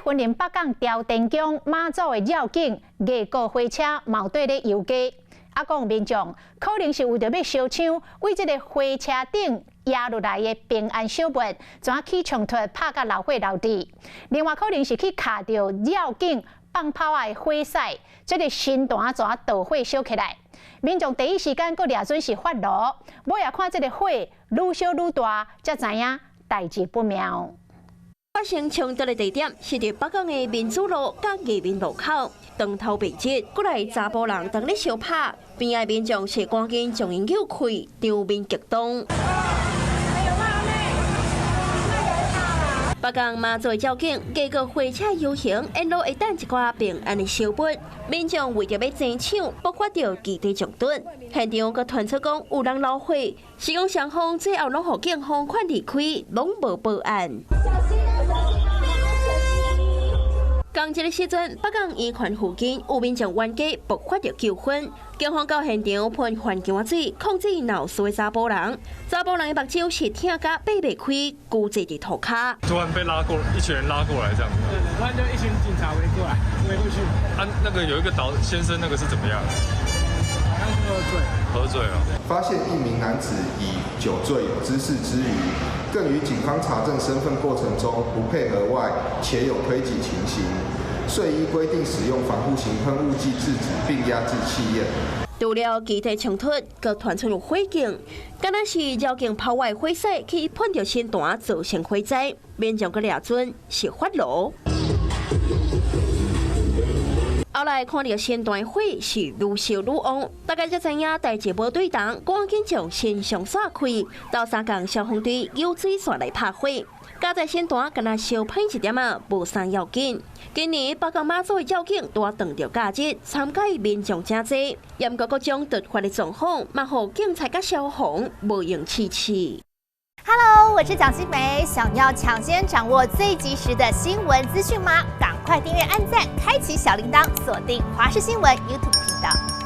雲林北港朝天宮媽祖的遶境越過火車矛對咧遊街，啊講民眾可能是為著欲相搶，為這个火車頂壓落來的平安小物，怎起衝突拍甲流血流地。另外可能是去卡著遶境放炮的火勢，這个神壇怎導火燒起來。民眾第一時間閣掠準是發爐，尾仔看這个火愈燒愈大，才知影代誌不妙。發生衝突的地點是佇北港的民主路佮義民路口，當頭白日，過來查埔人當咧相拍，邊仔民眾是趕緊將𪜶救開，場面激動。北港媽祖醮境，經過火車遊行，沿路會等一寡平安的小物，民眾為著欲爭搶，爆發著肢體衝突。現場閣傳出講有人漏火，是講雙方最後攏予警方勸離開，攏無報案。仝一个時陣，北港圓環附近有民眾冤家爆發著糾紛，警方到現場噴環境水控制鬧事的查埔人，查埔人的目睭是疼甲擘袂開，拘坐佇塗跤。突然被拉過，一群人拉過來，這樣。對對，突然就一群警察圍過來，圍過去。啊，那個有一個導先生，那個是怎麼樣？好像是喝醉。喝醉了。發現一名男子以酒醉有滋事之餘，更於警方查證身份過程中不配合外，且有推擠情形，遂依規定使用防護型噴霧劑制止並壓制氣焰。除了肢體衝突，閣傳出有火警，敢若是遶境拋外火勢去噴著神壇，造成火災，民眾閣掠準是發爐。後來看著神壇火是愈燒愈旺，大家才知影代誌無對頭，趕緊將神像散開，鬥相共消防隊用水線來拍火。加在神壇敢若燒歹一點仔，無啥要緊。今年北港媽祖的醮境拄拄著假日，參加民眾誠濟，毋過各種突發的狀況，嘛予警察佮消防無閒試試。 Hello，我是蔣新梅，想要搶先掌握最及時的新聞資訊嗎？趕快訂閱、按讚、開啟小鈴鐺，鎖定華視新聞 YouTube 頻道。